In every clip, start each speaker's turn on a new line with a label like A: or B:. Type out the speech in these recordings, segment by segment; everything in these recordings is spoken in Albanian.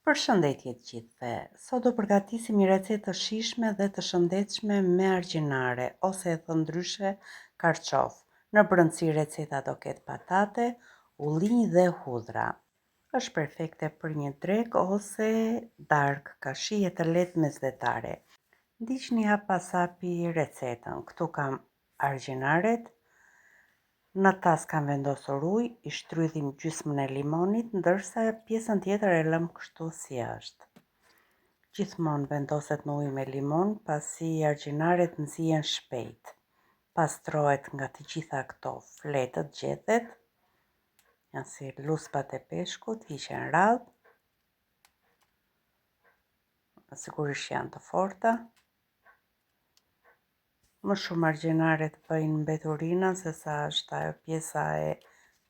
A: Përshëndetje të gjithëve. Sot do përgatisim një recetë të shijshme dhe të shëndetshme me argjinare ose e thënë ndryshe karçof. Në brendësi receta do ketë patate, ullinj dhe hudhra. Është perfekte për një drekë ose darkë, ka shije të lehtë mesdhetare. Ndiqni hap pas hapi recetën. Këtu kam argjinaret, Në tas kam vendosur ujë, i shtrydhim gjysmën e limonit, ndërsa pjesën tjetër e lëmë kështu si është. Gjithmonë vendoset në ujë me limon, pasi argjinaret nxihen shpejt. Pastrohet nga të gjitha këto fletët, gjethet, janë si luspat e peshkut, hiqen radhë. Sigurisht janë të forta. Më shumë argjinaret bëjnë mbeturina se sa është ajo pjesa e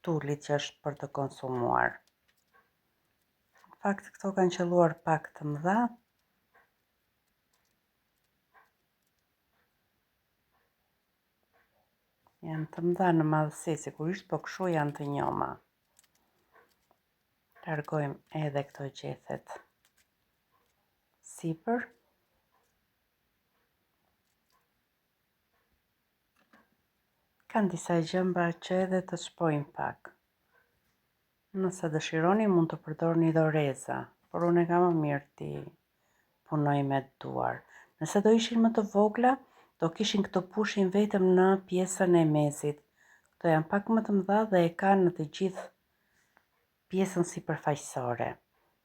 A: tulit që është për të konsumuar. Në fakt këto kanë qëlluar pak të mëdha. Janë të mëdha në madhësi, sigurisht, po kështu janë të njoma. Largojmë edhe këto gjethet sipër. Kanë disa gjemba që edhe të shpojnë pak. Nëse dëshironi mund të përdorni doreza, por unë e kam më mirë t'i punoj me duar. Nëse do ishin më të vogla, do kishin këtë pushin vetëm në pjesën e mesit. Këto janë pak më të mëdha dhe e kanë në të gjithë pjesën sipërfaqësore.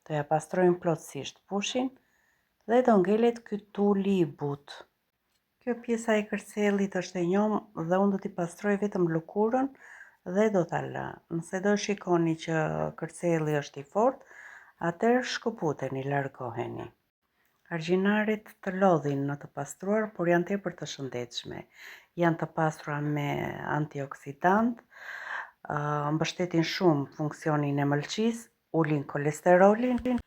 A: Do ja pastrojmë plotësisht pushin dhe do ngelet ky tuli i butë. Kjo pjesa e kërcellit është e njomë dhe unë do t'i pastroj vetëm lëkurën dhe do ta lë. Nëse do e shikoni që kërcelli është i fortë, atëherë shkëputeni, largoheni. Argjinaret të lodhin në të pastruar, por janë tepër të shëndetshme. Janë të pasura me antioksidantë, mbështetin shumë funksionin e mëlçisë, ulin kolesterolin,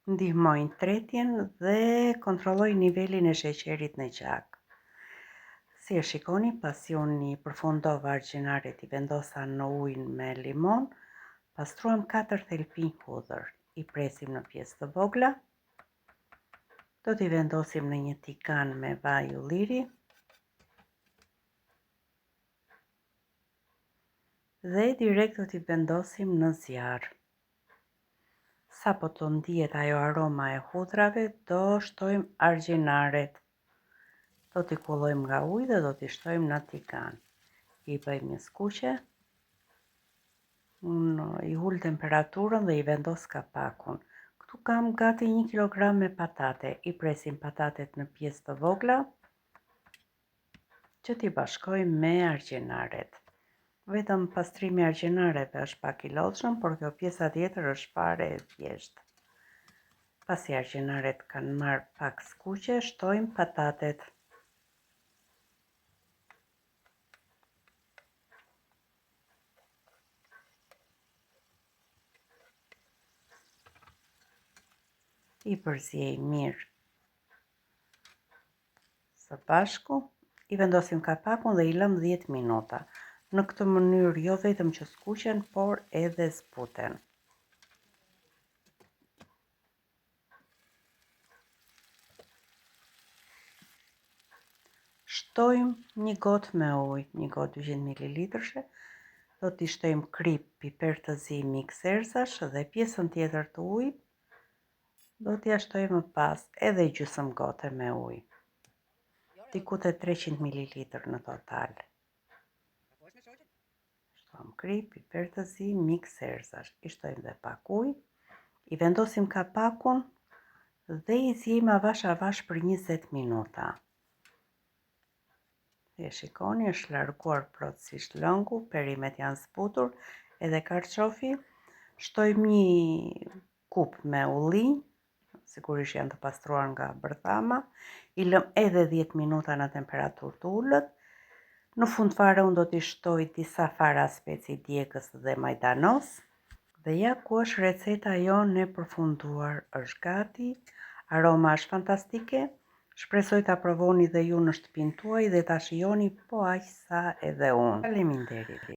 A: ndihmojnë tretjen dhe kontrollojnë nivelin e sheqerit në gjak. Si e shikoni, pasi unë i përfundova argjinaret i vendosa në ujin me limon, pastruam 4 thelpinj hudhër. I presim në pjesë të vogla. Do t'i vendosim në një tigan me vaj ulliri. Dhe direkt do t'i vendosim në zjarr. Sapo të ndihet ajo aroma e hudhrave, do shtojmë argjinaret. Do t'i kullojmë nga uji dhe do t'i shtojmë në tigan. I bëjmë një skuqje. Unë i ul temperaturën dhe i vendos kapakun. Këtu kam gati 1 kg me patate. I presim patatet në pjesë të vogla që t'i bashkojmë me argjinaret. Vetëm pastrimi i argjinareve është pak i lodhshëm, por kjo pjesa tjetër është fare e thjeshtë. Pasi argjinaret kanë marrë pak skuqje, shtojmë patatet. I përziej mirë së bashku, i vendosim kapakun dhe i lëmë 10 minuta. Në këtë mënyrë jo vetëm që skuqen, por edhe zbuten. Shtojmë një gotë me ujë, një gotë 200 ml, do t'i shtojmë kripë, piper të zi, miks erëzash dhe pjesën tjetër të ujit Do t'ia shtojmë më pas edhe gjysëm gote me ujë. Diku te 300 ml në total. Shtojmë kripë, piper të zi, miks erëzash. I shtojmë dhe pak ujë. I vendosim kapakun dhe i ziejmë avash avash për 20 minuta. E shikoni, është larguar plotësisht lëngu, perimet janë zbutur, edhe karçofi. Shtojmë një kupë me ullinj, sigurisht janë të pastruar nga bërthama, i lëmë edhe 10 minuta në temperaturë të ulët. Në fund fare unë do t'i shtoj disa fara speci djegës dhe majdanoz. Dhe ja ku është receta jonë e përfunduar, është gati, aroma është fantastike, shpresoj ta provoni dhe ju në shtëpinë tuaj dhe ta shijoni po aq sa edhe unë. Faleminderit.